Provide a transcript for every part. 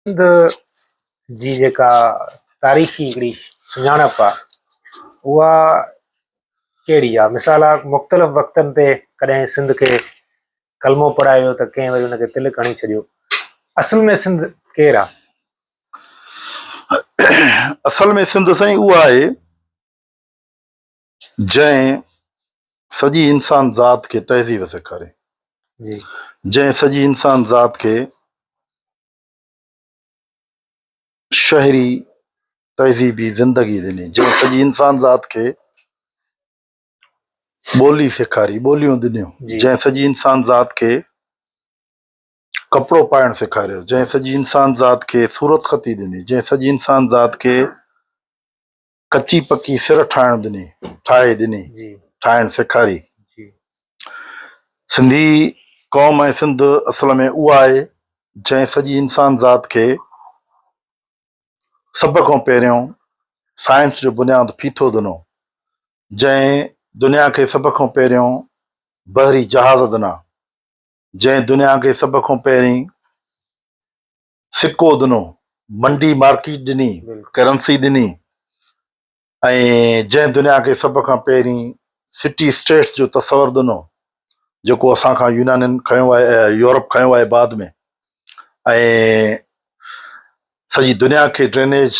سنڌ جي جيڪا تاريخي هڪڙي سڃاڻپ آ اها ڪهڙي آ؟ مثال آ مختلف وقتن تي ڪڏهن سنڌ کي ڪلمو پڙهايو ويو ته ڪنهن وري ان کي تلڪ هڻي ڇڏيو. اصل ۾ سنڌ ڪير آ؟ اصل ۾ سنڌ سائين اها آهي جنهن سڄي انسان ذات کي تهذيب سيکاري، جنهن سڄي انسان ذات کي شهري تهذيبي زندگي ڏني، جنهن سڄي انسان ذات کي ٻولي سيکاري، ٻوليون ڏنيون، جنهن سڄي انسان ذات کي ڪپڙو پائڻ سيکاريو، جنهن سڄي انسان ذات کي صورتخطي ڏني، جنهن سڄي انسان ذات کي ڪچي پڪي سر ٺاهڻ ڏني، ٺاهي ڏني، ٺاهڻ سيکاري. سنڌي قوم ۽ سنڌ اصل ۾ اها آهي جنهن سڄي انسان ذات کي سڀ کان پهريون سائنس جو بنياد ڦيٿو ڏنو، جنهن دنيا کي سڀ کان پهريون بحري جهاز ڏنا، جنهن دنيا کي سڀ کان پهرين سڪو ڏنو، منڊي مارڪيٽ ڏني، ڪرنسي ڏني ۽ جنهن دنيا کي سڀ کان پهرين سٽي اسٽيٽس جو تصور ڏنو جيڪو اسان کان يونانين کنيو آهي يورپ کنيو آهي بعد ۾ ۽ سڄي دنيا کي ڊرينيج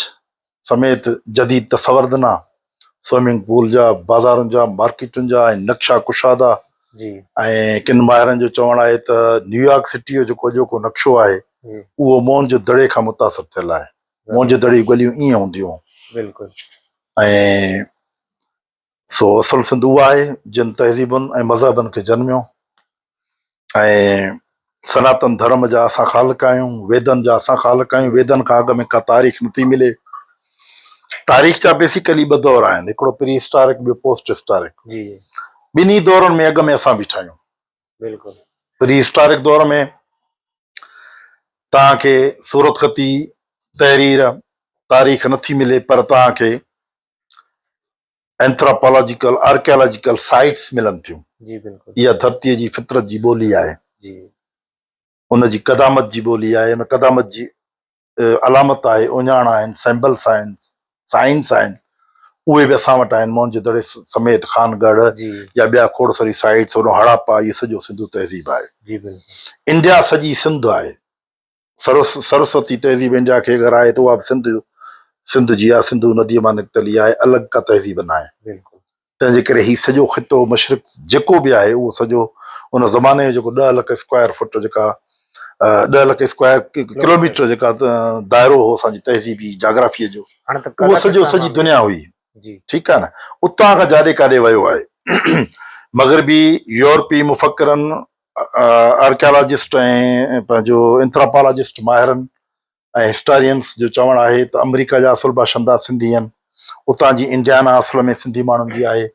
سميت جديد تصور ڏنا، سوئمنگ پول جا، بازارن جا، مارڪيٽن جا ۽ نقشا ڪشادا ۽ ڪن ماهرن جو چوڻ آهي ته نيويارڪ سٽي جو جيڪو اڄوڪو نقشو آهي اهو موهن جو دڙي کان متاثر ٿيل آهي. موهن جو دڙي جون ڳليون ائين هونديون هيون. بلڪل. ۽ سو اصل سنڌ اها آهي جن تهذيبن ۽ مذهبن کي جنميو ۽ سناتن ڌرم جا اسان خالق آهيون، ويدن جا اسان خالق آهيون، ويدن کان اڳ ۾ ڪا تاريخ نٿي ملي. تاريخ جا بيسيڪلي ٻه دور آهن، هڪڙو پري هسٽارڪ ٻيو پوسٽ هسٽارڪ. جي. ٻنهي دورن ۾ اڳ ۾ اسان بيٺا آهيون. بلڪل. پري هسٽارڪ دور ۾ توهان کي صورتخطي، تحرير، تاريخ نٿي ملي پر توهان کي اينٿراپالاجيڪل، آرڪيالاجيڪل سائيٽس ملن ٿيون. جي بلڪل. اها ڌرتيء جي فطرت جي ٻولي آهي. جي. ان جي قدامت جي ٻولي آهي، ان قدامت جي علامت آهي، اهڃاڻ آهن، سيمبلس آهن، سائنس آهن، اهي به اسان وٽ آهن، موهن جي دڙي سميت خان ڳڙهه جي. يا ٻيا کوڙ ساري سائيٽس، هوڏانهن هڙاپا، اهو سڄو سنڌو تهذيب آهي. جي بلڪل. انڊيا سڄي سنڌ آهي. سرسوتي تهذيب انڊيا کي اگر آهي ته اها به سنڌ سنڌ جي آهي، سنڌو نديء مان نڪتل ئي آهي، الڳ ڪا تهذيب ناهي. بلڪل. تنهن جي ڪري هي سڄو خطو مشرق جيڪو به آهي اهو سڄو ان زماني جو جيڪو ڏهه لک اسڪوائر فٽ جيڪا ڏهه لک اسڪوائر ڪلوميٽر جيڪا دائرو هو اسان جي تهذيبي جاگرافيء جو هاڻي ته اهو سڄو قزاقستان سڄي مان دنيا هئي. جي. ٺيڪ آهي نه اتان کان جاڏي ڪاڏي ويو آهي. مغربي يورپي مفڪرن آرڪيالاجسٽ ۽ پنهنجو انٿراپالاجسٽ ماهرن ۽ هسٽارينس جو چوڻ آهي ته آمريڪا جا اصل باشندا سنڌي آهن، اتان جي انڊيانا اصل ۾ سنڌي ماڻهن جي آهي،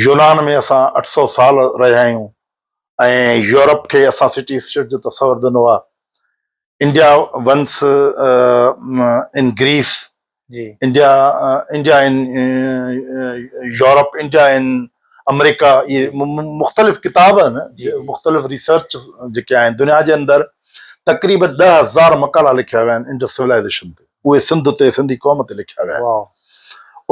يونان ۾ اسان 800 سال رهيا آهيون ۽ يورپ کي اسان سٽي اسٽيٽ جو تصور ڏنو آهي، انڊيا ونس ان گريس جي. India, India in Europe, India in آمريڪا، اهي مختلف ڪتاب آهن، مختلف ريسرچ جيڪي آهن دنيا جي اندر تقريبن 10,000 مقالا لکيا ويا آهن انڊس سولائيزيشن تي، اهي سنڌ تي سنڌي قوم تي لکيا ويا آهن.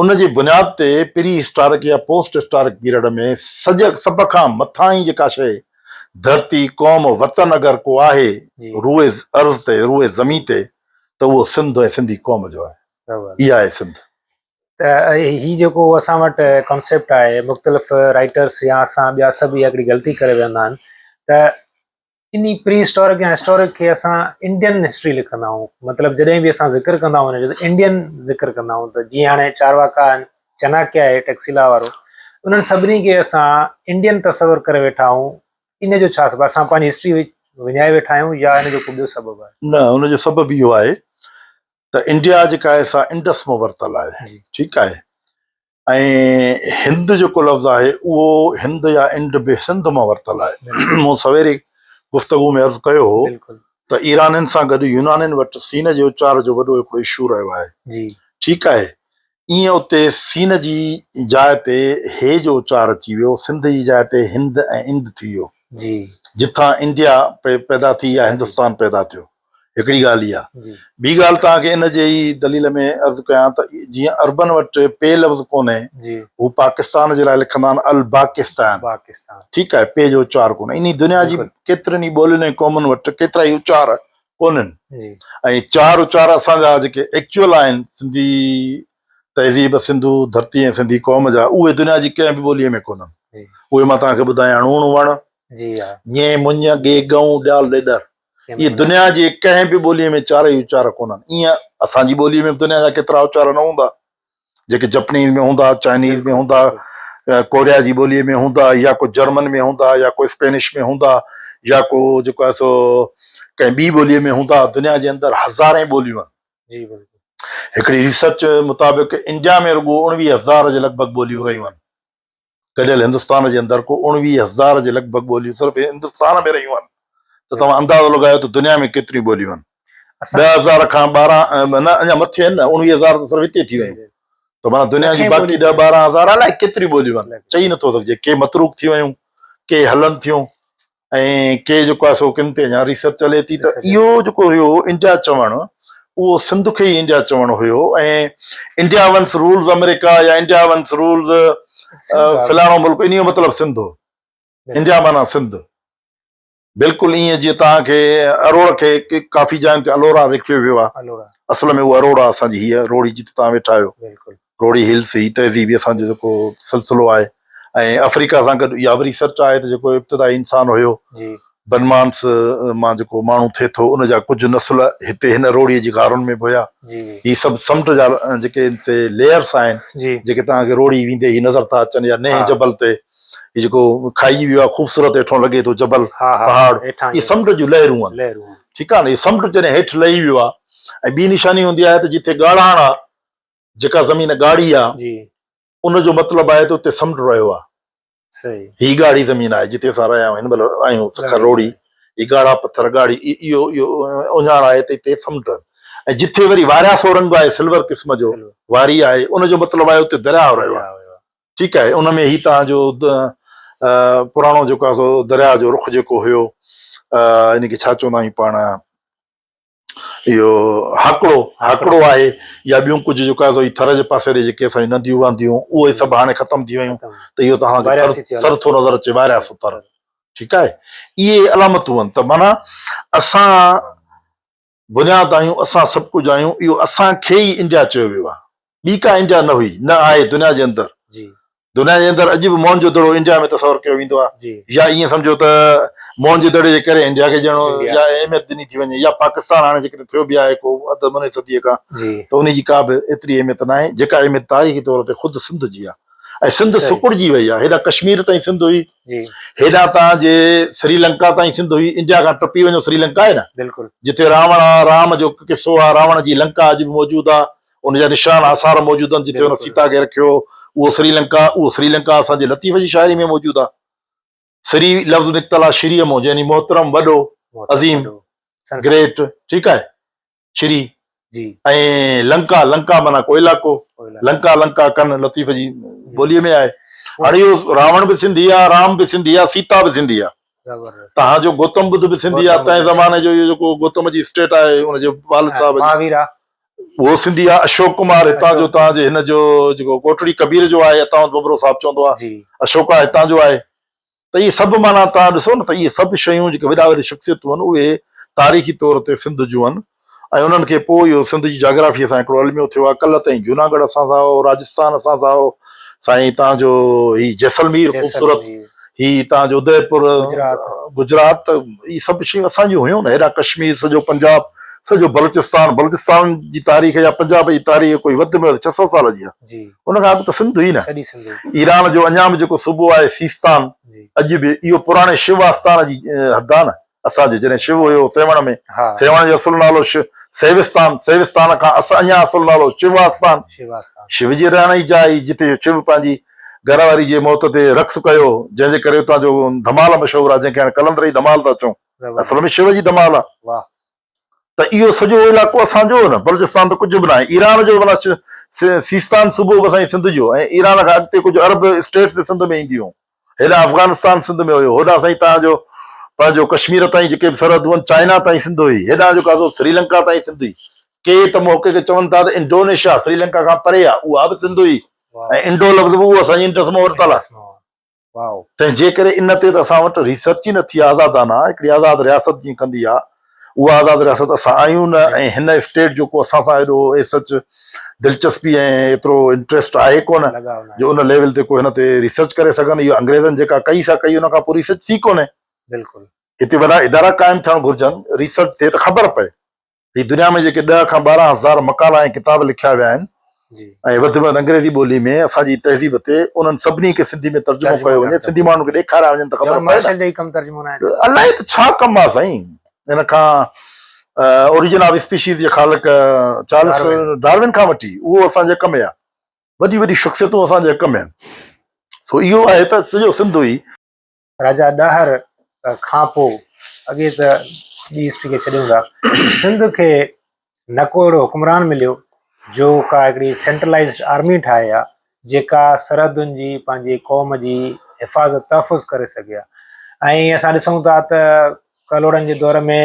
ان جي بنياد تي پري هسٽارڪ يا پوسٽ هسٽارڪ پيريڊ ۾ سڄ سڀ کان مٿاهين جيڪا شيء ڌرتي، قوم، وطن اگر ڪو آهي روء ارض تي، روء زمين تي ته اهو سنڌ ۽ سنڌي قوم جو آهي. اها آهي سنڌ. ته هي جيڪو اسان وٽ ڪانسيپٽ آهي مختلف رائٽرس يا اسان ٻيا سڀ اها هڪڙي غلطي ڪري ويهندا آهن ته انهي پري هسٽارڪ يا هسٽارڪ کي اسان انڊين هسٽري لکندا آهيون مطلب جڏهن به اسان ذڪر ڪندا آهيون ان جو ته انڊين ذڪر ڪندا آهيون ته جيئن هاڻي چارواڪا آهن چناڪيا آهي ٽيڪسيلا وارو انهن سڀني کي اسان انڊين تصور ڪري ويٺا آهيون ان جو ڇا سبب اسان پنهنجي هسٽري وڃائي ويٺا آهيون يا ان جو ڪو ٻيو سبب آهي؟ نه ان جو سبب اهو آهي ته انڊيا جيڪا آهي سا انڊس مان ورتل آهي ٺيڪ آهي ۽ هند جيڪو لفظ آهي اهو هند يا انڊ به سنڌ مان ورتل آهي. مون سويري گفتگو ۾ عرض ڪيو هو ته ايرانين سان گڏ يونانين وٽ سين جي اچار جو وڏو هڪڙو اشو رهيو آهي ٺيڪ آهي ايئن اتي سين جي جاء تي هي جو اچار اچي ويو، سنڌ جي جاء تي هند ۽ اند ٿي ويو. جي. جتان انڊيا پيدا ٿي يا هندستان پيدا ٿيو. هڪڙي ڳالهه اها. ٻي ڳالهه توهان کي ان جي ئي دليل ۾ عرض ڪيان ته جيئن عربن وٽ پي لفظ ڪونهي، هو پاڪستان جي لاء لکندا آهن الباڪستان. ٺيڪ آهي، پي جو اچار ڪونهي. انهي دنيا جي ڪيترين ئي ٻولين ۽ قومن وٽ ڪيترائي اچار ڪونهن ۽ چار اچار اسان جا جيڪي ايڪچوئل آهن سنڌي تهذيب، سنڌو ڌرتي ۽ سنڌي قوم جا، اهي دنيا جي ڪنهن به ٻوليء ۾ ڪونهن. اهي مان توهان کي ٻڌايان، ڻوڻ وڻ، ڃي مڃ، ڳي ڳئون، ڏيال ڏيڏر. اهي دنيا جي ڪنهن به ٻوليء ۾ چارئي اچار ڪونهن. ايئن اسان جي ٻوليء ۾ به دنيا جا ڪيترا اچار نه هوندا، جيڪي جپنيز ۾ هوندا، چائنيز ۾ هوندا، ڪوريا جي ٻوليء ۾ هوندا يا ڪو جرمن ۾ هوندا يا ڪو اسپينش ۾ هوندا يا ڪو جيڪو آهي سو ڪنهن ٻي ٻوليء ۾ هوندا. دنيا جي اندر هزارين ٻوليون آهن. هڪڙي ريسرچ مطابق انڊيا ۾ رڳو اڻويهه هزار جي لڳ ڀڳ ٻوليون رهيون آهن. گڏيل هندستان جي اندر ڪو اڻويهه هزار جي لڳ ڀڳ ٻوليون صرف هندستان ۾ رهيون آهن ته توهان اندازو لڳايو ته دنيا ۾ ڪيتريون ٻوليون آهن. 10000 کان 12 نه اڃا مٿي آهن نه 19000 ته صرف هتي ٿي ويون ته معنيٰ دنيا جون باقي 10 12000 الائي ڪيتريون ٻوليون آهن چئي نٿو سگهجي. ڪي متروڪ ٿي ويون، ڪي هلن ٿيون ۽ ڪي جيڪو آهي سو ڪن تي اڃا ريسرچ هلي ٿي ته اهو جيڪو هيو انڊيا چوڻ اهو سنڌ کي ئي انڊيا چوڻ هيو ۽ انڊيا ونس رولز آمريڪا يا انڊيا ونس رولز فلاڻو ملڪ ان جو مطلب سنڌ هو. انڊيا معنيٰ سنڌ. بلڪل ائين جيئن توهان کي اروڙ کي ڪافي جاين تي الورا لکيو ويو آهي، اصل ۾ اهو اروڙ آهي اسان جي هيء روهڙي جتي توهان ويٺا آهيو، روهڙي هلز هي تهذيبي اسان جو جيڪو سلسلو آهي ۽ آفريڪا سان گڏ اها به ريسرچ آهي ته جيڪو ابتدائي انسان هيو بنمانس مان جيڪو ماڻهو ٿئي ٿو ان جا ڪجهه نسل هتي هن روهڙي جي غارن ۾ به هيا. هي سڀ سمنڊ جا جيڪي ليئرس آهن جيڪي توهان کي روهڙي ويندي هي نظر ٿا اچن يا نئين جبل تي هي جيڪو کائجي ويو آهي خوبصورت هيٺون لڳي ٿو جبل پهاڙ اهي سمنڊ جون لهرون آهن ٺيڪ آهي نه. هي سمنڊ جڏهن هيٺ لهي ويو آهي ۽ ٻي نشاني هوندي آهي ته جتي ڳاڙهاڻ آهي جيڪا زمين ڳاڙهي آهي ان جو مطلب آهي ته اتي سمنڊ رهيو آهي. هي ڳاڙهي زمين آهي جتي اسان رهيا آهيون هن مهل آهيون سکر روهڙي هي ڳاڙها پٿر ڳاڙهي اهو اهو اهڃاڻ آهي ته هتي سمنڊ ۽ جتي وري وارياسو رنگ آهي سلور قسم جو واري آهي ان جو مطلب آهي اتي درياء رهيو آهي. ٺيڪ آهي ان ۾ هي تان جو پراڻو جيڪو آهي سو درياء جو رخ جيڪو هيو ان کي ڇا چوندا آهيون پاڻ اهو هاڪڙو هاڪڙو آهي يا ٻيون ڪجهه جيڪو آهي سو هي ٿر جي پاسي ڏي جيڪي اسان جون نديون وهنديون اهي سڀ هاڻي ختم ٿي ويون ته اهو توهان کي ٿر ٿو نظر اچي وارياسو ٿر ٺيڪ آهي اهي علامتون آهن ته معنيٰ اسان بنياد آهيون، اسان سڀ ڪجهه آهيون، اهو اسان کي ئي انڊيا چيو ويو آهي، ٻي ڪا انڊيا نه هئي، نه آهي دنيا جي اندر. دنيا جي اندر اڄ به موهن جو دڙو انڊيا ۾ تصور ڪيو ويندو آهي يا ائين سمجهو ته موهن جي دڙي جي ڪري انڊيا کي ڄڻ يا اهميت ڏني ٿي وڃي يا پاڪستان هاڻي جيڪڏهن ٿيو به آهي ڪو اڌ مني صديء کان ته ان جي ڪا به ايتري اهميت ناهي جيڪا اهميت تاريخي طور تي خود سنڌ جي آهي ۽ سنڌ سڪڙجي وئي آهي. هيڏانهن ڪشمير تائين سنڌ هئي، هيڏانهن تان جي سري لنڪا تائين سنڌ هئي، انڊيا کان ٽپي وڃو سري لنڪا آهي نه، جتي راوڻ آ، رام جو قصو آ، راوڻ جي لنڪا اڄ به موجود آ، ان جا نشان آثار موجود آهن جتي هن سيتا کي رکيو هو، اهو سري لنڪا، اهو سري لنڪا اسان جي لطيف جي شاعري ۾ موجود آ. سري لفظ نڪتل آ شريء مون يعني محترم، وڏو، عظيم، گريٽ، ٺيڪ آهي. شري ۽ لنڪا، لنڪا معنيٰ ڪو علائقو، لنڪا لنڪا ڪن لطيف جي ٻوليء ۾ آهي. هاڻي اهو راوڻ به سنڌي آهي، رام به سنڌي آهي، سيتا به سنڌي آهي. تهان جو گوتم ٻڌ به سنڌي آهي، تنهن زماني جو اهو جيڪو گوتم جي اسٽيٽ آهي ان جي والد صاحب جي اهو سنڌي آهي. اشوڪ ڪمار هتان جو تهان جي هن جو جيڪو ڪوٽڙي ڪبير جو آهي، عطاوند ڀنڀرو صاحب چوندو آهي اشوڪا هتان جو آهي. ته اهي سڀ معنيٰ توهان ڏسو نه ته اهي سڀ شيون جيڪي وڏا وڏي شخصيتون آهن اهي تاريخي طور تي سنڌ جون آهن ۽ انهن کي پوء اهو سنڌ جي جاگرافيء سان هڪڙو الميو ٿيو آهي. ڪلهه تائين جوناڳڙهه اسان سان هو، راجستان اسان سان هو، سائين توهان جو هي جيسلمير خوبصورت، هي توهان جو اديپور، گجرات، اهي سڀ شيون اسان جون هيون نه. هيڏانهن ڪشمير، سڄو پنجاب، سڄو بلوچستان، بلوچستان جي تاريخ يا پنجاب جي تاريخ ڪوئي وڌ ۾ وڌ 600 سال جي آهي. ان کان اڳ ته سنڌ هئي نه. ايران جو اڃا به جيڪو صوبو آهي سيستان اڄ به اهو پراڻي شو آستان جي حد آهي نه اسان جو جڏهن شو هيو سيوهڻ ۾ سيوهڻ جو اصل نالو سيوستان سيوستان کان اڃا اصل نالو شو آستان شو جي رهڻ جي جاء هئي جتي شو پنهنجي گهر واري جي موت تي رقص ڪيو جنهن جي ڪري اتان جو ڌمال مشهور آهي جنهن کي هاڻي قلندري ڌمال ٿا چئون اصل ۾ شو جي ڌمال آهي. ته اهو سڄو علائقو اسان جو هو نه، بلوچستان ته ڪجهه به ناهي، ايران جو معنيٰ سيستان صوبو به اسان جي سنڌ جو ۽ ايران کان اڳتي ڪجهه عرب اسٽيٽس به سنڌ ۾ اينديون هيون، هيڏانهن افغانستان سنڌ ۾ هيو، هوڏانهن سائين توهان جو پنهنجو ڪشمير تائين جيڪي به سرحدون آهن، چائنا تائين سنڌ هئي، هيڏانهن جيڪو آهي سو سريلنڪا تائين سنڌ هئي. ڪي ته محقق چون ٿا ته انڊونيشيا سريلنڪا کان پري آهي، اها به سنڌ هئي ۽ انڊو لفظ به اهو اسان جي انڊس مان ورتل آهي. تنهن جي ڪري ان تي ته اسان وٽ ريسرچ ئي نه ٿي آهي آزادانه، هڪڙي آزاد رياست جيئن ڪندي آهي، اها آزاد رياست اسان آهيون نه ۽ هن اسٽيٽ جو ڪو اسان سان ايڏو ايز سچ دلچسپي ۽ ايترو انٽريسٽ آهي ڪونه جو ان ليول تي ڪو هن تي ريسرچ ڪري سگهن. اهو انگريزن جيڪا ڪئي سا ڪئي، ان کان پوء ريسرچ ٿي ڪونهي. بلڪل. هتي وڏا ادارا قائم ٿيڻ گهرجن، ريسرچ ٿئي ته خبر پئي. هي دنيا ۾ جيڪي 10 کان 12 هزار مقالا ۽ ڪتاب لکيا ويا آهن ۽ وڌ ۾ وڌ انگريزي ٻولي ۾ اسان جي تهذيب تي، انهن سڀني کي سنڌي ۾ ترجمو ڪيو وڃي، سنڌي ماڻهن کي ڏيکاريا وڃن ته خبر پئي نه. الائي ته ڇا ڪم آهي سائين. ان کان اوريجن آف اسپيشيز جي خالق چارلس ڊارون کان وٺي اهو اسان جي حق ۾ آهي. وڏي وڏي شخصيتون اسان جي حق ۾ آهن. سو اهو آهي ته سڄو سنڌ هئي. راجا ڏاهر کان پوء اڳي ته ٻي هسٽري کي ڇڏيون ٿا، سنڌ کي نه ڪو اهڙو حڪمران مليو جو ڪا هڪڙي سينٽرلائزڊ آرمي ٺاهي ها جيڪا سرحدن جي پنهنجي قوم جي حفاظت تحفظ ڪري سگهي ها ۽ اسان ڏسون ٿا ته ڪلهوڙن جي دور ۾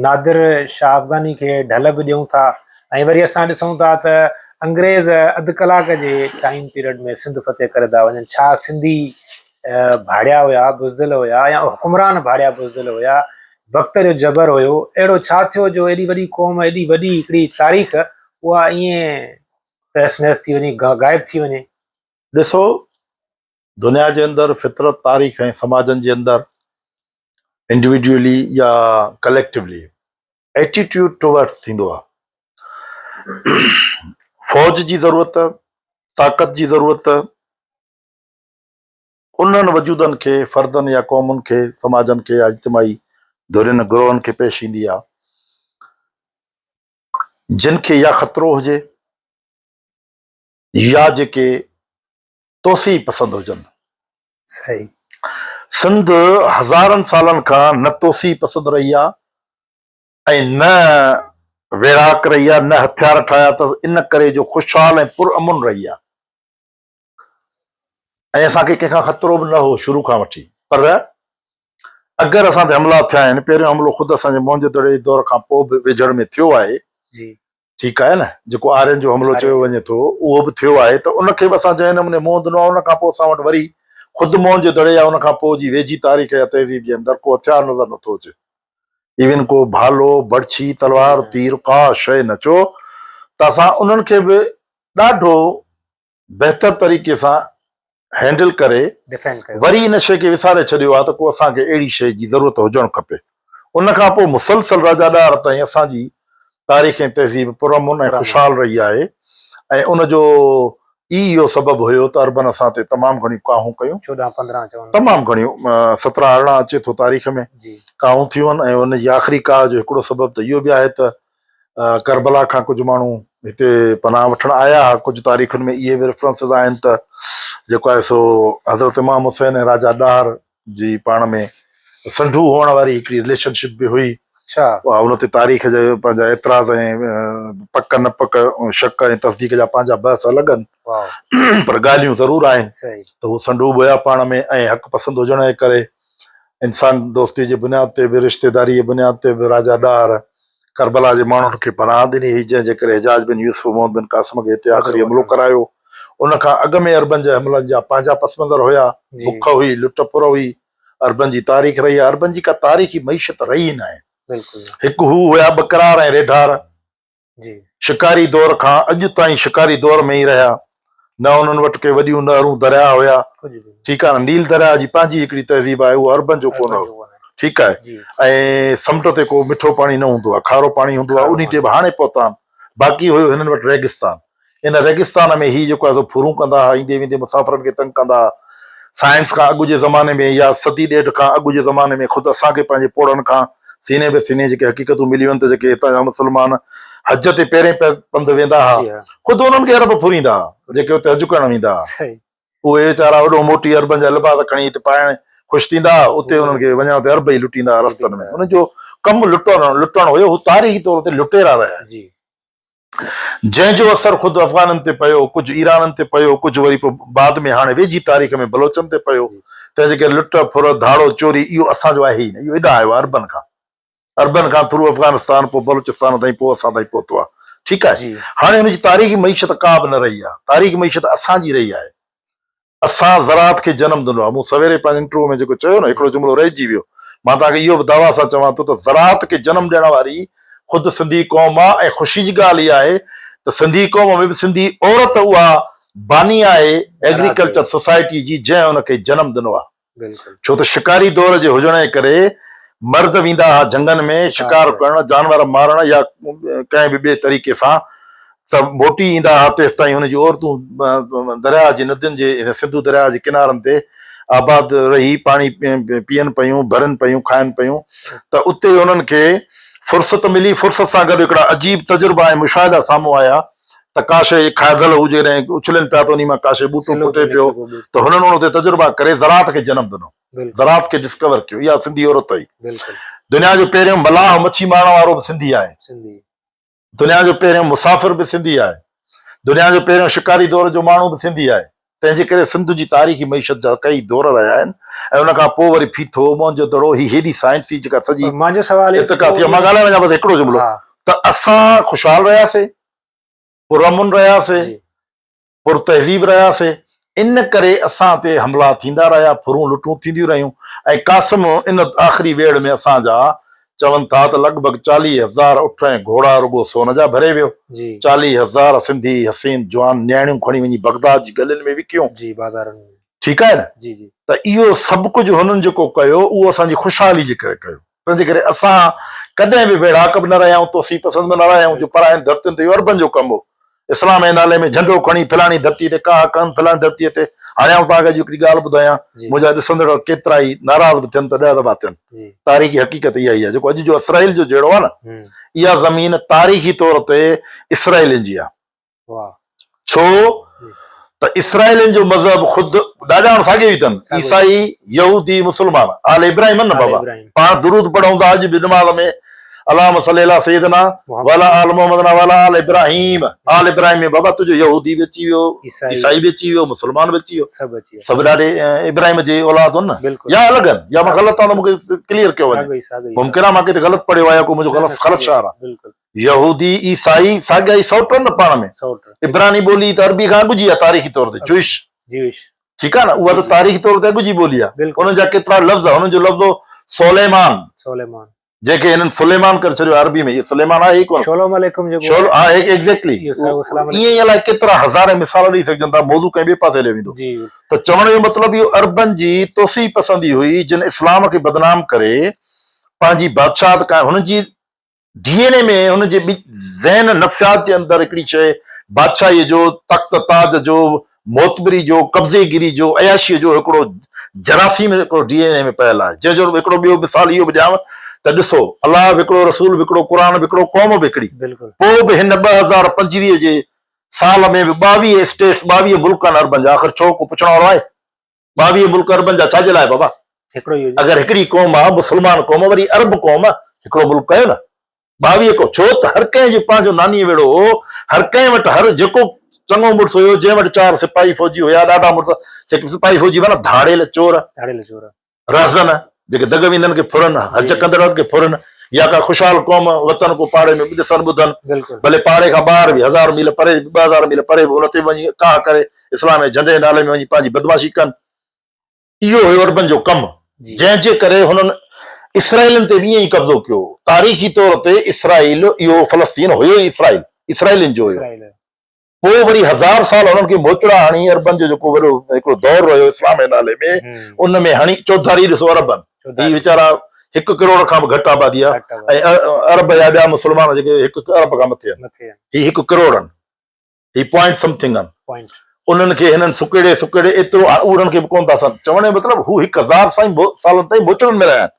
نادر شاهه افغاني کي ڍل به ڏيون ٿا ۽ وري اسان ڏسون ٿا ته انگريز اڌ ڪلاڪ جي ٽائيم پيريڊ ۾ سنڌ فتح ڪري ٿا وڃن. ڇا سنڌي ڀاڙيا هيا، بزدل هيا يا حڪمران ڀاڙيا بزدل هيا، وقت جو جبر هيو، اهڙو ڇا ٿيو جو ايڏي وڏي قوم، ايڏي وڏي هڪڙي تاريخ اها ائين تهس نهس ٿي وڃي، غائب ٿي وڃي. ڏسو دنيا جي اندر فطرت، تاريخ ۽ سماجن جي اندر انڊيوڊيولي يا ڪليڪٽولي ايٽيٽيوڊ ٽوورڊس ٿيندو آهي. فوج جي ضرورت، طاقت جي ضرورت انهن وجودن کي، فردن يا قومن کي، سماجن کي يا اجتماعي ڌرين، گروهن کي پيش ايندي آهي، جن کي يا خطرو هجي يا جيڪي توسيع پسند هجن. صحيح. سنڌ هزارن سالن کان نه توسيع پسند رهي آ ۽ نه ويڙهاڪ رهي آ، نه هٿيار ٺاهيا اٿس، ان ڪري جو خوشحال ۽ پر امن رهي آ ۽ اسان کي ڪنهن کان خطرو به نه هو شروع کان وٺي. پر اگر اسان تي حملا ٿيا آهن، پهريون حملو خود اسان جي موهن جو دڙي جي دور کان پوء به ويجهڙ ۾ ٿيو آهي. جي. ٺيڪ آهي نه، جيڪو آرين جو حملو چيو وڃي ٿو اهو به ٿيو آهي ته ان کي به اسان جنهن نموني منهن ڏنو آهي ان کان پوء اسان وٽ وري خود موهن جي دڙي يا ان کان پوء جي ويجهي تاريخ يا تهذيب جي اندر ڪو هٿيار نظر نٿو اچي. ايون ڪو ڀالو، بڙڇي، تلوار، تير ڪا شيء نه چو ته اسان انهن کي به ڏاڍو بهتر طريقي سان هينڊل ڪري وري ان شيء کي وساري ڇڏيو آهي ته ڪو اسان کي اهڙي شيء جي ضرورت هجڻ کپي. ان کان پوء مسلسل راجا ڏاهر تائين اسان جي تاريخ ۽ تهذيب پرامن ۽ خوشحال رهي آهي ۽ ان جو ئي اهو سبب هيو ته عربن اسان تي تمام گهڻيون ڪاهون ڪيون. 14 15 چون. تمام گهڻيون 17 18 اچي ٿو تاريخ ۾ ڪاهون ٿيون آهن ۽ ان جي آخري ڪاهه جو هڪڙو سبب ته اهو به آهي ته ڪربلا کان ڪجهه ماڻهو هتي پناهه وٺڻ آيا ها، ڪجهه تاريخن ۾ اهي به ريفرنسز آهن ته جيڪو آهي سو حضرت امام حسين ۽ راجا ڏاهر جي پاڻ ۾ سنڍو هئڻ واري هڪڙي رليشن شپ به هئي. اها ان تي تاريخ جا پنهنجا اعتراض ۽ پڪ نه پڪ، شڪ ۽ تصديق جا پنهنجا بحث الڳ آهن پر ڳالهيون ضرور آهن ته هو سنڍو به هيا پاڻ ۾ ۽ حق پسند هجڻ جي ڪري انسان دوستي جي بنياد تي به رشتيداري جي بنياد تي به راجا ڏاهر ڪربلا جي ماڻهن کي پناهه ڏني هئي، جنهن جي ڪري حجاج بن يوسف محمد بن قاسم کي هتي آخري حملو ڪرايو. ان کان اڳ ۾ عربن جي حملن جا پنهنجا پس منظر هيا، بک هئي، لٽ ڦر هئي، عربن جي تاريخ رهي آهي، عربن جي ڪا تاريخي معيشت رهي ئي ناهي. هڪ هو هيا ٻڪرار ۽ ريڍار. شڪاري دور کان اڄ تائين شڪاري دور ۾ ئي رهيا. نه انهن وٽ ڪي وڏيون نهرون درياهه هيا. ٺيڪ آهي نه نيل درياهه جي پنهنجي هڪڙي تهذيب آهي اهو عربن جو ڪونه هو. ٺيڪ آهي ۽ سمنڊ تي ڪو مٺو پاڻي نه هوندو آهي کارو پاڻي هوندو آهي انهي تي به هاڻي پهتا آهن. باقي هيو هنن وٽ ريگستان. ان ريگستان ۾ هي جيڪو آهي سو ڦرون ڪندا ها، ايندي ويندي مسافرن کي تنگ ڪندا ها. سائنس کان اڳ جي زماني ۾ يا صدي ڏيڍ کان اڳ جي زماني ۾ خود اسان کي پنهنجي پوڙهن کان سيني به سيني جيڪي حقيقتون مليون آهن ته جيڪي هتان جا مسلمان حج تي پيرين پنڌ ويندا ها، خود انهن کي عرب ڦريندا ها، جيڪي اتي حج ڪرڻ ويندا ها. اهي ويچارا اوڏو موٽي عربن جا لباس کڻي هتي پائڻ خوش ٿيندا ها، اتي انهن کي وڃڻ تي عرب ئي لٽيندا ها رستن ۾. انهن جو ڪم لٽڻ هيو، هو تاريخي طور تي لٽيرا رهيا آهن. جنهن جو اثر خود افغانن تي پيو، ڪجهه ايرانن تي پيو، ڪجهه وري پوء بعد ۾ هاڻي ويجهي تاريخ ۾ بلوچن تي پيو. تنهن جي ڪري لٽ، ڦر، ڌاڙو، چوري اهو اسان جو آهي ئي نه، اهو هيڏانهن آيو آهي عربن کان، عربن کان ٿرو افغانستان پوء بلوچستان تائين پوء اسان تائين پهتو آهي، ٺيڪ آهي. هاڻي هن جي تاريخي معيشت ڪا به نه رهي آهي، تاريخي معيشت اسان جي رهي آهي. اسان زراعت کي جنم ڏنو آهي. مون سويري پنهنجي انٽرويو ۾ جيڪو چيو نه، هڪڙو جملو رهجي ويو. مان توهان کي اهو به دعويٰ سان چوان ٿو ته زراعت کي جنم ڏيڻ واري خود سنڌي قوم آهي ۽ خوشي جي ڳالهه اها آهي ته سنڌي قوم ۾ به سنڌي عورت اها باني آهي ايگريڪلچر سوسائٽي جي جنهن ان کي جنم ڏنو آهي. ڇو ته شڪاري دور جي هجڻ جي ڪري مرد ويندا ها جهنگن ۾ شڪار ڪرڻ، جانور مارڻ يا ڪنهن به ٻئي طريقي سان ته موٽي ايندا ها تيستائين هن جون عورتون درياهه جي ندين جي سنڌو درياهه جي ڪنارن تي آباد رهي پاڻي پيئن پيون، ڀرن پيون، کائن پيون ته اتي انهن کي فرصت ملي، فرصت سان گڏ هڪڙا عجيب تجربا ۽ مشاهدا سامهون آيا. ته ڪا شيء کاڌل هو جيڪڏهن اڇلين پيا ته انهي مان ڪا شيء ٻوٽو ڦٽي پيو ته هنن ان تي تجربا ڪري زراعت کي جنم ڏنو، زراعت کي ڊسڪور ڪيو. اها سنڌي عورت هئي. دنيا جو پهريون ملاح مڇي مارڻ وارو به سنڌي آهي. دنيا جو پهريون مسافر به سنڌي آهي. دنيا جو پهريون شڪاري دور جو ماڻهو به سنڌي آهي. تنهن جي ڪري سنڌ جي تاريخي معيشت جا ڪئي دور رهيا آهن ۽ ان کان پوء وري ڦيٿو، موهن جو دڙو، هي هيڏي سائنسي جيڪا سڄي ارتقا ٿي آهي. مان ڳالهائي وڃان بس هڪڙو جملو ته اسان خوشحال رهياسي، پرامن رهياسي، پر تهذيب رهياسي، ان ڪري اسان تي حملا ٿيندا رهيا، ڦرون لٽون ٿينديون رهيون ۽ قاسم ان آخري ويڙهه ۾ اسان جا چون ٿا ته لڳ ڀڳ 40 هزار اٺ ۽ گهوڙا رڳو سون جا ڀري ويو. 40 هزار سنڌي حسين جوان نياڻيون کڻي وڃي بغداد جي گلين ۾ وڪيون. جي بازارن ۾. ٺيڪ آهي نه؟ جي جي. ته اهو سڀ ڪجهه هنن جيڪو ڪيو اهو اسان جي خوشحالي جي ڪري ڪيو. تنهن جي ڪري اسان ڪڏهن به ويڙهاڪ به نه رهيا آهيون، توسيع پسند به نه رهيا آهيون جو پراين ڌرتين تي اهو عربن جو ڪم هو. اسلام جي نالي ۾ جهنڊو کڻي فلاڻي ڌرتيء تي ڪاهه ڪن، فلاڻي ڌرتيء تي. هاڻي آئون توهان کي اڄ هڪڙي ڳالهه ٻڌايان، منهنجا ڏسندڙ ڪيترائي ناراض به ٿين ته 10 دفعا ٿين. تاريخي حقيقت اها ئي آهي، جيڪو اڄ جو اسرائيل جو جهيڙو آهي نه، اها زمين تاريخي طور تي اسرائيلين جي آهي. ڇو ته اسرائيلين جو مذهب خود ڏاڏاڻ ساڳيو ئي اٿن، عيسائي، يهودي، مسلمان، آل ابراهيم آهن نه بابا، پاڻ درود پڙهون ٿا اڄ به نماز ۾ اللهم صلي علي سيدنا وعلي آل محمدنا وعلي آل ابراهيم، آل ابراهيم ۾ بابا تنهنجو يهودي به اچي ويو، عيسائي به اچي ويو، مسلمان به اچي ويو، سڀ ڏاڏي ابراهيم جي اولاد آهن نه يا الڳ آهن يا مان غلط آهيان ته مون کي ڪليئر ڪيو وڃي، ممڪن آهي مان ڪٿي غلط پڙهيو آهي يا ڪو منهنجو غلط خلفشار آهي. يهودي، عيسائي ساڳيا ئي سئوٽ آهن نه پاڻ ۾. عبراني ٻولي ته عربي کان اڳ جي آهي تاريخي طور تي، Jewish. ٺيڪ آهي نه، اها ته تاريخي طور تي اڳ جي ٻولي آهي. انهن جا ڪيترا لفظ، هنن جو لفظ هو سوليمان، جنهن کي هنن سليمان ڪري ڇڏيو عربي ۾، اهو سليمان آهي ئي ڪونه. شولوم عليڪم جيڪو ها ايگزيڪٽلي ائين ئي الائي ڪيترا هزارين مثال ڏئي سگهجن ٿا، موضوع ڪنهن ٻئي پاسي هليو ويندو. ته چوڻ جو مطلب اهو عربن جي توسيع پسندي هئي جن اسلام کي بدنام ڪري پنهنجي بادشاهت قائم، هنن جي ڊي اين اي ۾ هن جي ذهن نفسيات جي اندر هڪڙي شيء بادشاهيء جو، تخت تاج جو، معتبري جو، قبضي گيري جو، عياشيء جو هڪڙو جراثيم هڪڙو ڊي اين اي ۾ پيل آهي. جنهن جو هڪڙو ٻيو مثال اهو به ڏيانو ته ڏسو الله به هڪڙو، رسول به هڪڙو، قرآن به هڪڙو، قوم به هڪڙي. پوء به هن 2025 جي سال ۾ به 22 اسٽيٽس، 22 ملڪ آهن عربن جا، آخر ڇو ڪو پڇڻ وارو آهي؟ 22 ملڪ عربن جا ڇا جي لاء بابا؟ هڪڙو ئي هجي. اگر هڪڙي قوم آ مسلمان قوم وري عرب قوم هڪڙو ملڪ ڪيو نه 22 ڪو ڇو ته هر ڪنهن جو پنهنجو نانيء ويڙهو هو هر ڪنهن وٽ هر جيڪو چڱو مڙس هيو جنهن وٽ چار سپاهي فوجي هيا ڏاڍا مڙس سپاهي فوجي معنيٰ ڌاڙيل چور ڌاڙيل چور رهزن جيڪي دڳ ويندن کي ڦرن حج ڪندڙن کي ڦرن يا ڪا خوشحال قوم وطن ڪو پاڙي ۾ ڏسن ٻڌن ڀلي پاڙي کان ٻاهر به هزار ميل پري به 2000 ميل پري به ان تي وڃي ڪاهه ڪري اسلام جي جهنڊي جي نالي ۾ وڃي پنهنجي بدمعاشي ڪن. اهو هيو عربن جو ڪم جنهن جي ڪري هنن اسرائيلن تي به ائين ئي قبضو ڪيو. تاريخي طور تي اسرائيل اهو فلسطين هيو ئي اسرائيل اسرائيلين جو هيو. پوء وري هزار سال هنن کي موچڙا هڻي عربن جو جيڪو وڏو هڪڙو دور رهيو اسلام جي نالي ۾ ان ۾ هڻي چوڌاري ڏسو عربن هي ويچارا هڪ ڪروڙ کان به گهٽ آبادي آهي ۽ عرب يا ٻيا مسلمان جيڪي هڪ ارب کان مٿي آهن هي هڪ ڪروڙ آهن هي پوائنٽ سمٿنگ آهن انهن کي هنن سڪيڙي سڪيڙي ايترو انهن کي به ڪونه ٿا سن چوڻ جو مطلب هو هڪ هزار سائين سالن تائين موچڙن ۾ رهيا آهن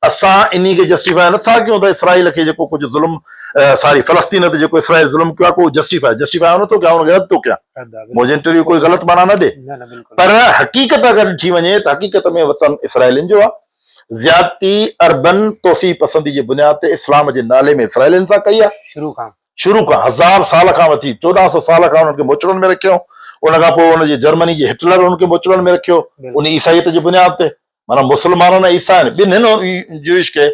اسان انهي کي جسٽيفائي نه ٿا ڪيون ته اسرائيل کي جيڪو ڪجهه ظلم ساري فلسطين تي جيڪو اسرائيل ظلم ڪيو آهي ڪو جسٽيفائي جسٽيفائي آئون نه ٿو ڪيان ان کي رد ٿو ڪيان منهنجي انٽرويو ڪوئي غلط معنيٰ نه ڏي پر حقيقت اگر ڏٺي وڃي ته حقيقت ۾ وطن اسرائيلين جو آهي زيادتي عربن توسيع پسندي جي بنياد تي اسلام جي نالي ۾ اسرائيلين سان ڪئي آهي شروع کان شروع کان هزار سال کان وٺي 1400 سال کان انهن کي موچڙن ۾ رکيائون. ان کان پوء ان جي جرمني جي هٽلر هن کي موچڙن ۾ رکيو ان عيسائيت جي بنياد تي معنيٰ مسلمانن ۽ عيسائين ٻنهين جوئش کي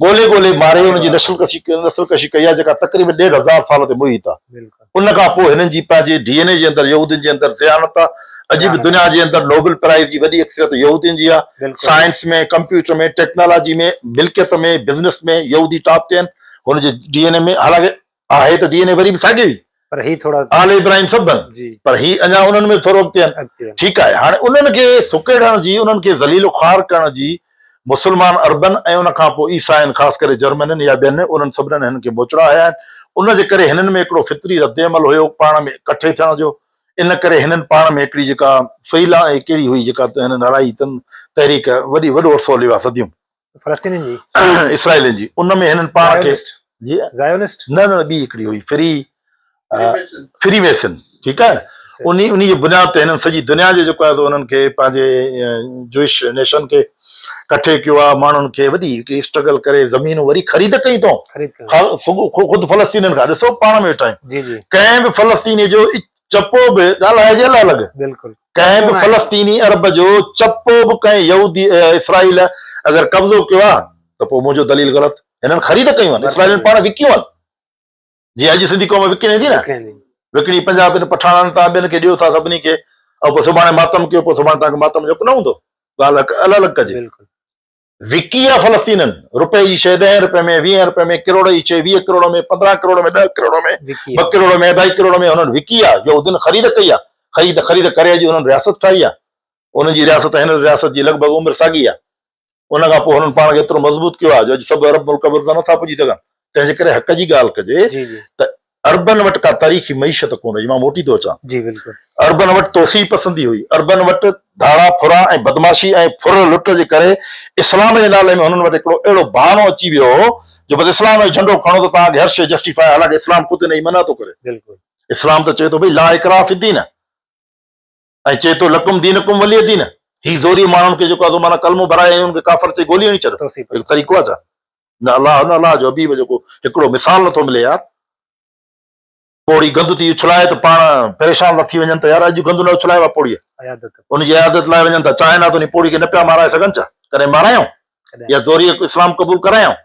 ڳولي ڳولي ماري ان جي نسل ڪشي نسل ڪشي ڪئي آهي جيڪا تقريبن ڏيڍ هزار سال تي محيط آهي. ان کان پوء هنن جي پنهنجي ڊي اين اي جي اندر يهودين جي اندر ذهانت آهي. اڄ به دنيا جي اندر نوبل پرائز جي وڏي اڪثريت يهودين جي آهي. سائنس ۾ ڪمپيوٽر ۾ ٽيڪنالاجي ۾ ملڪيت ۾ بزنس ۾ يهودي ٽاپ تي آهن هن جي ڊي اين اي ۾ حالانڪه آهي ته ڊي اين اي وري به ساڳيو ئي پر هي ٿورا آل ابراهيم سڀ آهن جي پر هي اڃا انهن ۾ ٿورو اڳتي آهن اڳتي آهن ٺيڪ آهي هاڻي انهن کي سڪيڙڻ جي انهن کي ذليل و خوار ڪرڻ جي مسلمان عربن ۽ ان کان پوء عيسائين خاص ڪري جرمنين يا ٻين انهن سڀنن هنن کي موچڙا هنيا آهن ان جي ڪري هنن ۾ هڪڙو فطري رد عمل هيو پاڻ ۾ ڪٺي ٿيڻ جو ان ڪري هنن پاڻ ۾ هڪڙي جيڪا فريلا ۽ ڪهڙي هئي جيڪا هنن هلائي تن تحريڪ وڏي وڏو عرصو هليو آهي صديون فلسطينين جي اسرائيلين جي ان ۾ هنن پاڻ کي جي زايونسٽ نه نه ٻي هڪڙي هئي فري فري ميسن ٺيڪ آهي انهي انهي جي بنياد تي هنن سڄي دنيا جي جيڪو آهي سو انهن کي پنهنجي جوئش نيشن کي ڪٺي ڪيو آهي ماڻهن کي وڏي هڪڙي اسٽرگل ڪري زمينون وري خريد ڪئي اٿئون خود فلسطينين کان ڏسو پاڻ ۾ ويٺا آهيون جي جي ڪنهن به فلسطيني جو چپو به ڳالهائجي الڳ الڳ بلڪل ڪنهن به فلسطيني عرب جو چپو به ڪنهن يهودي اسرائيل اگر قبضو ڪيو آهي ته پوء منهنجو دليل غلط هنن خريد ڪيون آهن اسرائيلين پاڻ وڪيون آهن جي اڄ سنڌي قوم وڪڻي ٿي نه وڪڻي پنجابين پٺاڻن تان ٻين کي ڏيو ٿا سڀني کي ۽ پوء سڀاڻي ماتم ڪيو پوء سڀاڻي توهان کي ماتم جو حق نه هوندو ڳالهه الڳ الڳ ڪجي وڪي آ فلسطينن، رپئي جي شيء ڏهين رپئي ۾، ويهين رپئي ۾، ڪروڙ جي شيء 20 ڪروڙ ۾، 15 ڪروڙ ۾، 10 ڪروڙ ۾، 2 ڪروڙ ۾، اڍائي ڪروڙ ۾ هنن وڪي آ، يهودين خريد ڪئي آ، خريد خريد ڪري اڄ هنن رياست ٺاهي آ، انهن جي رياست هن رياست جي لڳ ڀڳ عمر ساڳي آ، ان کان پوء هنن پاڻ کي ايترو مضبوط ڪيو آ جو اڄ سڀ عرب ملڪ به ان سان نٿا پڄي سگهن، تنهن جي ڪري حق جي ڳالهه ڪجي ته عربن وٽ ڪا تاريخي معيشت ڪونه هئي، مان موٽي ٿو اچان. جي بلڪل. عربن وٽ توسيع پسندي هئي، عربن وٽ ڌاڙا، ڦرا ۽ بدمعاشي ۽ ڦر لٽ جي ڪري اسلام جي نالي ۾ هنن وٽ هڪڙو اهڙو بهانو اچي ويو هو جو بس اسلام جو جهنڊو کڻو ته توهان کي هر شيء جسٽيفائي حالانڪه اسلام خود ان جي منع ٿو ڪري. بلڪل. اسلام ته چئي ٿو ڀئي لا اڪراه في الدين ۽ چئي ٿو لڪم دينڪم ولي دين. هي زوري ماڻهن کي جيڪو آهي سو معنيٰ ڪلمو ڀرائي ۽ انهن کي ڪافر چئي گولي هڻي ڇڏ. هڪ طريقو آهي ڇا؟ نه الله نه الله جو حبيب جو ڪو هڪڙو مثال نٿو ملي يار. پوڙهي گند ٿي اڇلائي ته پاڻ پريشان ٿا ٿي وڃن ته يار اڄ گند نه اڇلايو آهي پوڙهيء. ان جي عيادت لاء وڃن ٿا چاهين ها ته انهي پوڙهي کي نه پيا مارائي سگهن ڇا؟ ڪڏهن مارايائون؟ يا زوريء اسلام قبول ڪرايائون؟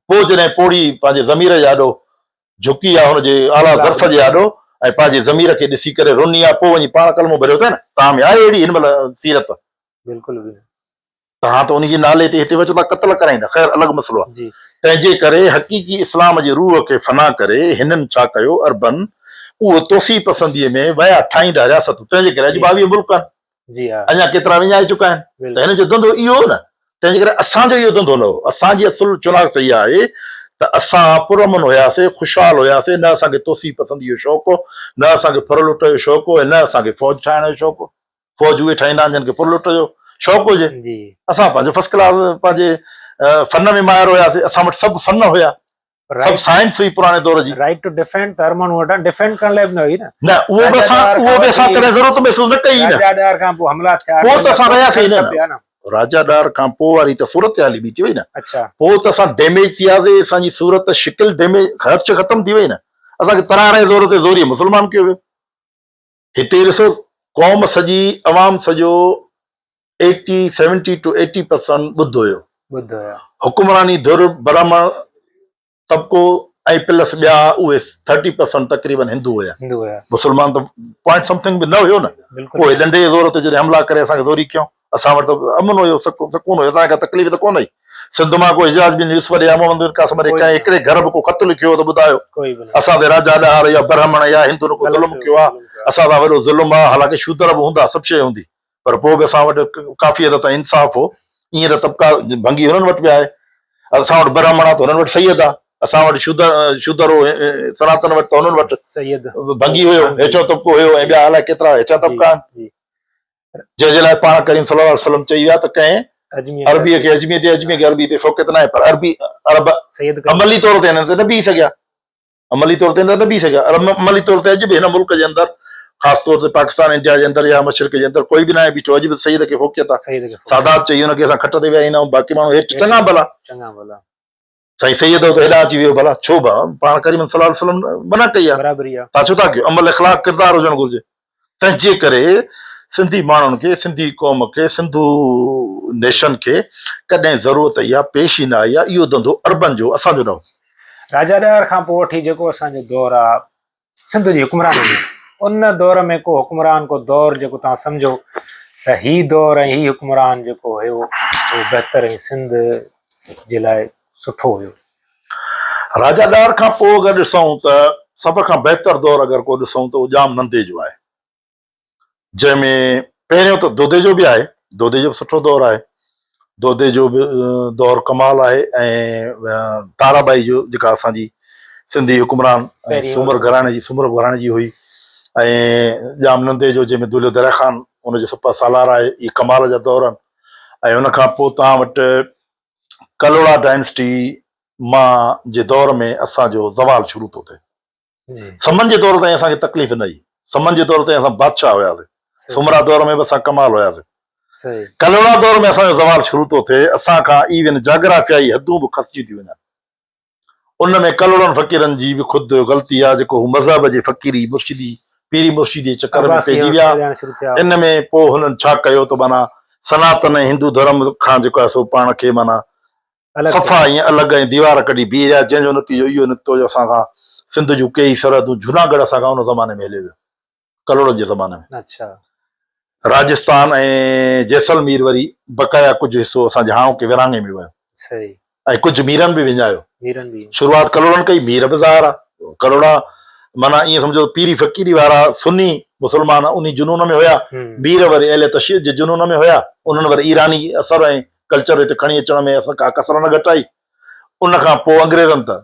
پوء جڏهن پوڙهي پنهنجي ضمير جي آڏو جهڪي آ هن جي اعليٰ ظرف جي آڏو ۽ پنهنجي ضمير کي ڏسي ڪري رني آ پوء وڃي پاڻ ڪلمو ڀريو اٿئي نه توهان ۾ آهي اهڙي هن مهل سيرت؟ بلڪل به نه. توهان ته انهي جي نالي تي هتي وچ ٿا قتل ڪرائيندا خير الڳ مسئلو آ جي. تنهن جي ڪري حقيقي اسلام جي روح کي فنا ڪري هنن ڇا ڪيو عربن اهو توسيع پسندي ۾ ويا ٺاهيندا رياستون تنهن جي ڪري اڄ جي. 22 ملڪ آهن جي ها. اڃا ڪيترا وڃائي چڪا آهن ته هن جو ڌنڌو اهو هو نه تنهن جي ڪري اسان جو اهو ڌنڌو نه هو اسان جي اصل چناخت اها آهي ته اسان پرامن هياسي خوشحال هياسي نه اسان کي توسيع پسندي جو شوق هو نه اسان کي ڦر لٽ جو شوق هو ۽ نه اسان کي فوج ٺاهڻ جو شوق هو فوج اهي ٺاهيندا آهن جن کي ڦر لٽ جو شوق هجي جي. اسان پنهنجو فرسٽ ڪلاس پنهنجي فن ۾ ماهر هياسي اسان وٽ سڀ فن هيا سڀ سائنس هئي پراڻي دور جي. رائيٽ ٽو ڊفينڊ ته هر ماڻهو وٽ آهي ڊفينڊ ڪرڻ لاء به نه هئي نه. نه اهو به اسان اهو به اسان ڪڏهن ضرورت محسوس نه ڪئي نه. راجا ڏاهر کان پوء حملا ٿيا. پوء ته اسان رهياسين ئي نه نه. راجا ڏاهر کان پوء واري ته صورتحال ئي ٻي ٿي وئي نه. اڇا. پوء ته اسان ڊيميج ٿي وياسين اسان جي صورت شڪل ڊيميج هر شيء ختم ٿي وئي نه. اسان کي ترار جي زور تي زوريء مسلمان ڪيو ويو. هتي ڏسو قوم سڄي عوام سڄو 80 70 ٽو 80 پرسنٽ ٻڌ هيو. ٻڌ هيا. حڪمراني ڌر برهمڻ طبقو ۽ پلس ٻيا اهي 30 پرسنٽ تقريبن هندو هيا. هندو هيا. مسلمان ته پوائنٽ سمٿنگ به نه هيو نه. بلڪل. پوء ڏنڊي جي زور تي جڏهن حملا ڪري اسان کي زوري ڪيائون اسان وٽ ته امن هيو سڪون هيو اسان کي ڪا تڪليف ته ڪونه هئي. سنڌ مان ڪو حجاج بن يوسف ڏي يا محمد بن قاسم ڏي ڪنهن هڪڙي گهر به ڪو خط لکيو هو ته ٻڌايو. اسان تي راجا ڏاهر يا برهمڻ يا هندن ڪو ظلم ڪيو آهي، اسان سان وڏو ظلم آهي، حالانڪه شودر به هوندا، سڀ شيء هوندي، پر پوء به اسان وٽ ڪافي حد تائين انصاف هو. ائين ته طبقا ڀنگي هنن وٽ به آهي. اسان وٽ برهمڻ آهي ته هنن وٽ سيد آهي، اسان وٽ شودر هو سناتن وٽ ته هنن وٽ ڀنگي هيو، هيٺيون طبقو هيو ۽ ٻيا الائي ڪيترا هيٺيان طبقا آهن. جنهن جي لاء پاڻ ڪريم صلي الله عليه وسلم چئي ويا ته ڪنهن عربيء کي عجميء تي عجميء کي عربيء تي فوقيت ناهي پر عربي عرب عملي طور تي هنن تي نه بيهي سگهيا عملي طور تي نه بيهي سگهيا عملي طور تي اڄ به هن ملڪ جي اندر خاص طور تي پاڪستان انڊيا جي اندر يا مشرق جي اندر ڪوئي به ناهي بيٺو اڄ به سيد کي فوقيت آهي سادات چئي هن کي اسان کٽ تي ويهاريندا آهيون باقي ماڻهو هيٺ چڱا ڀلا چڱا ڀلا سائين سيد ته هيڏانهن اچي ويو ڀلا ڇو ڀا پاڻ ڪريم صلي الله عليه وسلم منع ڪئي آهي برابري آهي تان ڇو ٿا ڪيو عمل اخلاق ڪردار هجڻ گهرجي. تنهن جي ڪري سنڌي ماڻهن کي، سنڌي قوم کي، سنڌو نيشن کي ڪڏهن ضرورت اها پيش ئي نه آئي آهي. اهو ڌنڌو عربن جو هو، اسان جو نه هو. راجا ڏاهر کان پوء وٺي جيڪو اسان جو دور آ سنڌ جي حڪمراني جو، ان دور ۾ ڪو حڪمران ڪو دور جيڪو توهان سمجهو ته هي دور ۽ هي حڪمران جيڪو هيو اهو بهتر ۽ سنڌ جي لاء سٺو هيو. راجا ڏاهر کان پوء اگر ڏسون ته سڀ کان بهتر دور اگر ڪو ڏسون ته اهو ڄام نندي جو آهي. جنهن ۾ پهريون ته دودي جو به آهي، دودي جو به سٺو دور آهي، دودي جو به دور ڪمال آهي ۽ تارا ٻائي جو جيڪا اسان جي سنڌي حڪمران ۽ سومر گهراڻي جي سومر گهراڻي جي هئي ۽ ڄام نندي جو جنهن ۾ دولهه دريا خان ان جو سپهه سالار آهي، اهي ڪمال جا دور آهن ۽ ان کان پوء توهان وٽ ڪلهوڙا ڊائنسٽي مان جي دور ۾ اسان جو زوال شروع ٿو ٿئي. سمن جي دور تائين اسان کي تڪليف نه هئي. سمن جي دور تائين اسان بادشاهه هياسين. سومرا دور ۾ به اسان ڪمال هياسين. ڪلهوڙا دور ۾ اسان جو زوال شروع ٿو ٿئي. اسان کان ايون جاگرافيائي حدون به کسجي ٿيون وڃن. ان ۾ ڪلهوڙن فقيرن جي به خود غلطي آهي جيڪو هو مذهب جي فقيري مرشدي پيري مرشدي جي چڪر ۾ پئجي ويا. ان ۾ پوء هنن ڇا ڪيو ته معنيٰ سناتن ۽ هندو ڌرم کان جيڪو آهي سو پاڻ کي معنيٰ صفا ائين الڳ ۽ ديوار ڪڍي بيهي رهيا، جنهن جو نتيجو اهو نڪتو جو اسان کان سنڌ جون ڪيئي سرحدون جهوناڳڙهه اسان کان ان زماني ۾ هليو ويو، ڪلهوڙن جي زماني ۾. راجستان ۽ جيسلمير وري بقايا ڪجهه حصو اسان جي هاڻوڪي ورهاڱي ۾ ويو ۽ ڪجهه ميرن به وڃايو. شروعات ڪلهوڙن ڪئي، مير به ظاهر آ ڪلهوڙا معنيٰ ائين سمجهو پيري فقيري وارا سني مسلمان انهي جنون ۾ هيا، مير وري اهل تشيع جي جنون ۾ هيا، انهن وري ايراني اثر ۽ ڪلچر هتي کڻي اچڻ ۾ اسان ڪا ڪسر نه گهٽائي. ان کان پوء انگريزن ته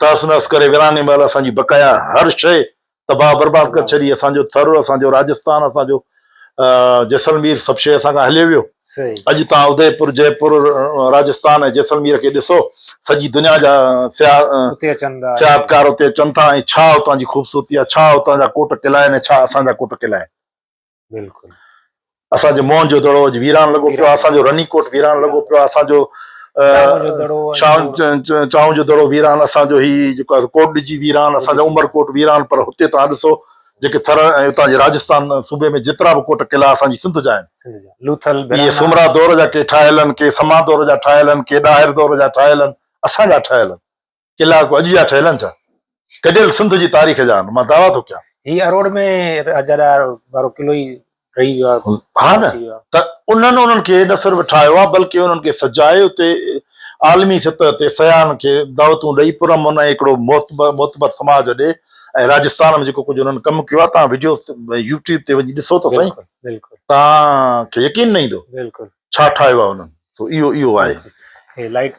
تهس نهس ڪري ورهاڱي مهل اسان جي بقايا هر شيء تباهه برباد ڪري ڇڏي. اسان جو ٿر، اسان جو راجستان، اسان جو جيسلمير سڀ شيء اسان کان هليو ويو. اڄ توهان اديپور، جئپور، راجستان ۽ جيسلمير کي ڏسو، سڄي دنيا جا سياح سياحتڪار اتي اچن ٿا ۽ ڇا اتان جي خوبصورتي آهي، ڇا اتان جا ڪوٽ قلعا آهن ۽ ڇا اسان جا ڪوٽ قلعا آهن. بلڪل. اسان جو موهن جو دڙو اڄ ويران لڳو پيو آهي، اسان جو رني ڪوٽ ويران لڳو پيو آهي، اسان جو چانهون جو دڙو ويران، اسان جو هي جيڪو آهي ڪوٽ ڏجي ويران، اسان جو عمر ڪوٽ ويران، پر هتي توهان ڏسو جيڪي ٿر ۽ اتان جي راجستان صوبي ۾ جيترا به ڪوٽ قلعا اسان جي سنڌ جا آهن، اهي سومرا دور جا ڪي ٺاهيل آهن، ڪي سما دور جا ٺاهيل آهن، ڪي ڏاهر دور جا ٺاهيل آهن، اسان جا ٺاهيل آهن. قلعا ڪو اڄ جا ٺهيل آهن ڇا؟ گڏيل سنڌ جي تاريخ جا آهن، مان دعويٰ ٿو ڪيان. هي اروڙ ۾ راجا ڏاهر وارو قلعو ئي رهي ويو آهي. ها نه ته انهن انهن کي نه صرف ٺاهيو آهي بلڪه انهن کي سجائي اتي عالمي سطح تي سياحن کي دعوتون ڏئي پرامن ۽ هڪڙو معتبر سماج ڏي ۽ راجستان ۾ جيڪو ڪجهه انهن ڪم ڪيو آهي توهان وڊيوز يوٽيوب تي وڃي ڏسو ته سهي توهان کي يقين نه ايندو ڇا ٺاهيو آهي انهن سو اهو اهو آهي. هي لائٽ.